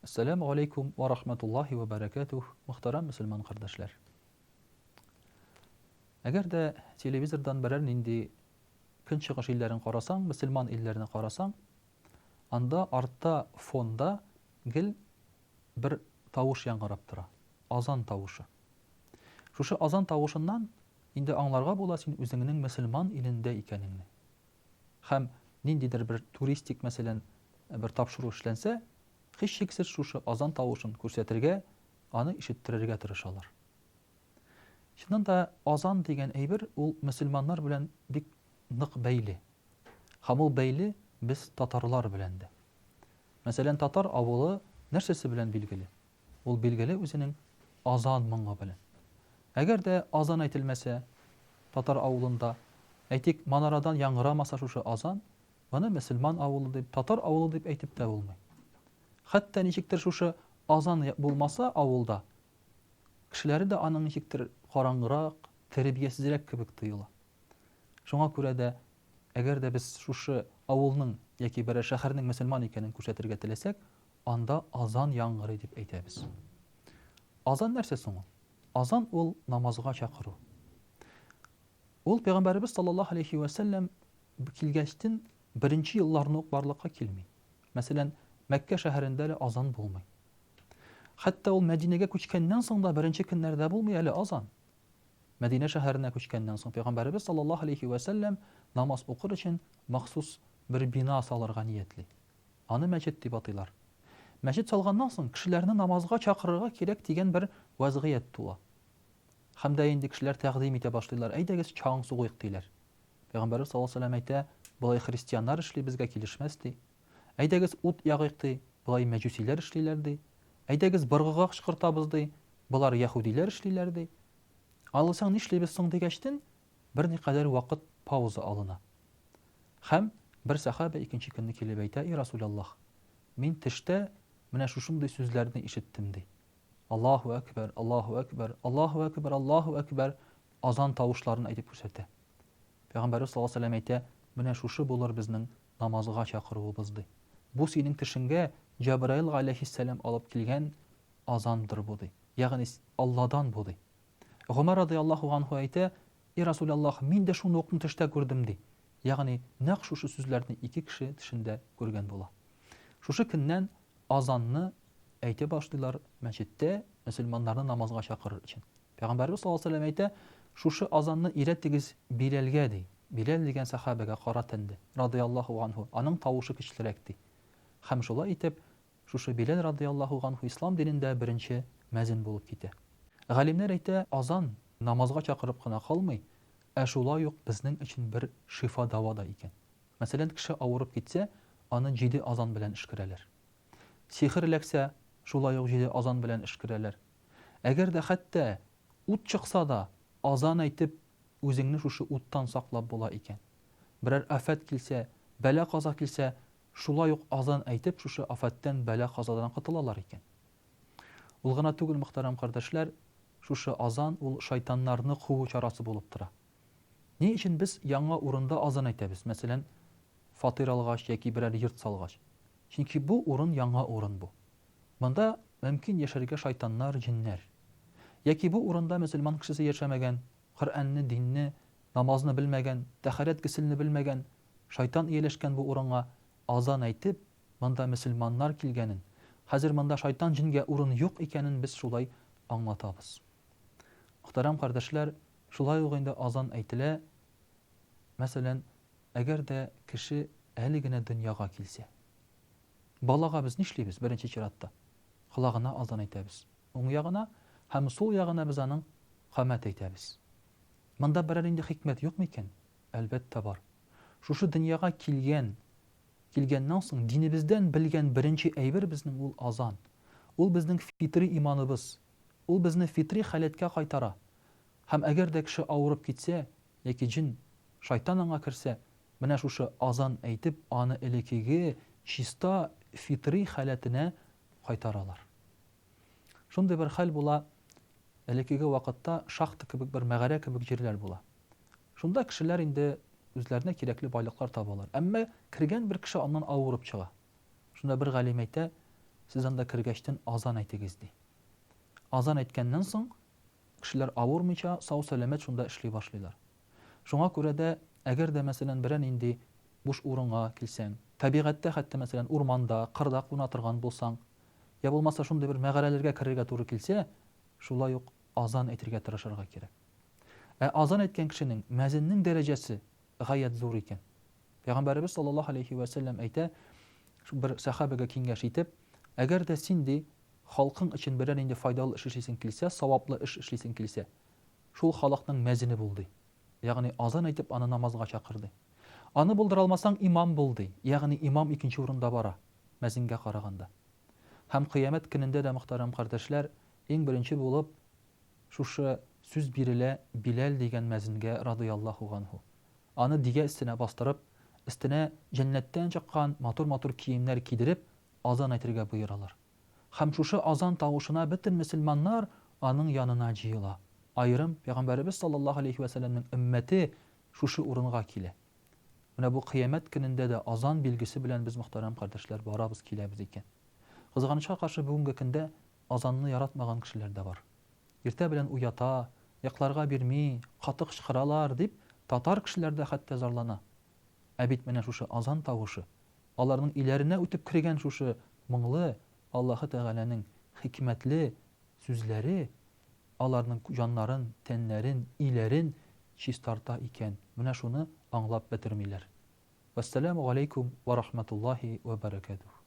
Әссәләмү галәйкүм вә рахмәтуллаһи вә бәрәкәтүһ, мөхтәрәм мөселман кардәшләр! Әгәр дә телевизордан берәр нинди көнчыгыш илләрен карасаң, мөселман илләрне карасаң, анда артта фонда гел бер тавыш яңгырап тора, азан тавышы. Шушы азан тавышыннан инде аңларга була син үзеңнең мөселман илендә икәнеңне. Һәм ниндидер бер туристик, мәсәлән, бер тапшыру эшләнсә, һичшиксез шушы азан тавышын күрсәтергә, аны ишеттерергә тырышалар. Чыннан да, азан дигән әйбер ул мөселманнар белән бик нык бәйле. Һәм ул бәйле без татарлар белән дә. Мәсәлән, татар авылы нәрсәсе белән билгеле? Ул билгеле үзенең азан моңы белән. Әгәр дә азан әйтелмәсә, татар авылында, әйтик, манарадан яңгырамаса шушы азан, моны мөселман авылы дип, татар авылы дип әйтеп тә булмый. Хәтта ничектер шушы азан булмаса авылда, кешеләре дә аның ничектер караңгырак, тәрбиясезрәк кебек тоела. Шуңа күрә дә, әгәр дә без шушы авылның яки берәр шәһәрнең мөселман икәнен күрсәтергә теләсәк, Анда азан яңгырый дип әйтәбез. Азан нәрсә соң ул? Азан ул намазга чакыру. Ул пәйгамбәребез саллаллаһу алейхи вә сәлләм килгәчтен беренче елларны ук барлыкка килми. Мәсәлән, Мәккә шәһәрендә әле азан булмый. Хәтта ул Мәдинәгә күчкәннән соң да беренче көннәрдә булмый әле азан. Мәдинә шәһәренә күчкәннән соң пәйгамбәребез саллаллаһу алейхи вә сәлләм намаз укыр өчен махсус бер бина салырга ниятли. Аны мәчет дип атыйлар. Мәчет салганнан соң, кешеләрне намазга чакырырга кирәк дигән бер вәзгыять туа. Һәм дә инде кешеләр тәкъдим итә башлыйлар, әйдәгез, чаң сугыйк, диләр. Пәйгамбәребез саллаллаһу алейһи ва сәлләм әйтә, болай христианнар эшли, безгә килешмәс, ди. Әйдәгез, ут ягыйк, ди, болай мәҗүсиләр эшлиләр, ди. Әйдәгез, быргыга кычкыртабыз, ди, болар яһүдиләр эшлиләр, ди. Алысаң нишлибез соң дигәчтен, берникадәр вакыт пауза алына. Һәм бер сәхабә икенче көнне килеп әйтә, И Расүләллаһ, мин төштә менә шушындый сүзләрне ишеттем, ди. Аллаһу әкбәр, Аллаһу әкбәр, Аллаһу әкбәр, Аллаһу әкбәр азан тавышларын әйтеп күрсәтә. Пәйгамбәребез саллаллаһу алейһи ва сәлләм әйтә, менә шушы булыр безнең намазга чакыруыбыз, ди. Бу синең төшеңгә Җәбраил галәйһиссәлам алып килгән азандыр бу, ди. Ягъни Алладан бу, ди. Гомәр радыяллаһу ганһу әйтә, И Расүләллаһ, мин дә шуны укны төштә күрдем, ди. Ягъни, нәкъ шушы сүзләрне ике кеше төшендә күргән була. Шушы көннән азанны әйтә башлыйлар мәчеттә, мөселманнарны намазга чакырыр өчен. Пәйгамбәребез саллаллаһу алейһи ва сәлләм әйтә, Шушы азанны өйрәтегез Биләлгә, ди. Биләл дигән сәхабәгә, кара тәнле, радыяллаһу ганһу, аның тавышы көчлерәк, ди. Һәм шулай итеп, Шушы Биләл радыяллаһу ганһу ислам динендә беренче мәзин булып китә. Галимнәр әйтә, азан намазга чакырып кына калмый, ә шулай ук безнең өчен бер шифа-дәва да икән. Мәсәлән, кеше авырып китсә, аны җиде азан белән өшкерәләр. Сихер эләксә, шулай ук җиде азан белән өшкерәләр. Әгәр дә хәтта ут чыкса да, азан әйтеп, үзеңне шушы уттан саклап була икән. Берәр афәт килсә, бәла-каза килсә, Шулай ук азан әйтеп шушы афәттән, бәла-казадан котылалар икән. Ул гына түгел, мөхтәрәм кардәшләр, шушы азан ул шайтаннарны куу чарасы булып тора. Ни өчен без яңа урында азан әйтәбез, мәсәлән, фатир алгач яки берәр йорт салгач? Чөнки бу урын яңа урын бу. Монда мөмкин яшәргә шайтаннар, җеннәр. Яки бу урында мөселман кешесе яшәмәгән, Коръәнне, динне, намазны белмәгән, тәһарәт-госелне белмәгән, Шайтан ияләшкән бу урынга азан әйтеп, монда мөселманнар килгәнен, хәзер монда шайтан-җенгә урын юк икәнен без шулай аңлатабыз. Мөхтәрәм кардәшләр, шулай ук инде азан әйтелә, мәсәлән, әгәр дә кеше әле генә дөньяга килсә. Балага без нишлибез, беренче чиратта? Колагына азан әйтәбез. Уң ягына һәм сул ягына без аның камәт әйтәбез. Монда берәр инде хикмәт юк микән? Әлбәттә бар. Шушы дөньяга килгән, килгәннән соң динебездән белгән беренче әйбер безнең ул азан. Ул безнең фитри иманыбыз. Ул безне фитри халәткә кайтара. Һәм әгәр дә кеше авырып китсә, яки җен, шайтан аңа керсә, менә шушы азан әйтеп, аны элекеге чиста фитри халәтенә кайтаралар. Шундый бер хәл була, элеккеге вакытта шахта кебек бер мәгарә кебек җирләр була. Шунда кешеләр инде үзләренә кирәкле байлыклар табалар. Әмма кергән бер кеше аннан авырып чыга. Шунда бер галим әйтә, Сез анда кергәчтен азан әйтегез, ди. Азан әйткәннән соң, кешеләр авырмыйча, сау-сәламәт шунда эшли башлыйлар. Шуңа күрә дә, әгәр дә, мәсәлән, берәр нинди буш урынга килсәң, табигатьтә хәтта, мәсәлән, урманда, кырда куна торган булсаң, я булмаса шундый бер мәгарәләргә керергә туры килсә, шулай ук азан әйтергә тырышырга кирәк. Ә азан әйткән кешенең, мәзиннең дәрәҗәсе гаять зур икән. Пәйгамбәребез саллаллаһу алейһи вә сәлләм әйтә, бер сәхабәгә киңәш итеп, әгәр дә син, ди, халкың өчен берәр нинди файдалы эш эшлисең килсә, саваплы эш эшлисең килсә, шул халыкның мәзине бул, ди. Ягъни азан әйтеп аны намазга чакыр, ди. Аны булдыра алмасаң, имам бул, ди. Ягъни имам икенче урында бара, мәзингә караганда. Һәм кыямәт көнендә дә, мөхтәрәм кардәшләр, иң беренче булып шушы сүз бирелә Биләл дигән мәзингә радыяллаһу ганһу. Аны дигә өстенә бастырып, өстенә җәннәттән чыккан матур-матур киемнәр кидереп, азан әйтергә боералар. Һәм шушы азан тавышына бөтен мөселманнар аның янына җыела. Аерым, Пәйгамбәребез саллаллаһу алейһи вә сәлләмнең өммәте шушы урынга килә. Менә бу кыямәт көнендә дә азан билгесе белән без, мөхтәрәм кардәшләр, барабыз, киләбез икән. Кызганычка каршы, бүгенге көндә азанны яратмаган кешеләр дә бар. Иртә белән уята, йокларга бирми, каты кычкыралар, дип, татар кешеләре дә хәтта зарлана. Ә бит менә шушы азан тавышы, аларның өйләренә үтеп кергән шушы моңлы, Аллаһы Тәгаләнең хикмәтле сүзләре аларның җаннарын, тәннәрен, өйләрен чистарта икән. Менә шуны аңлап бетермиләр. Вәссәламү галәйкүм вә рахмәтуллаһи вә бәрәкәтүһ.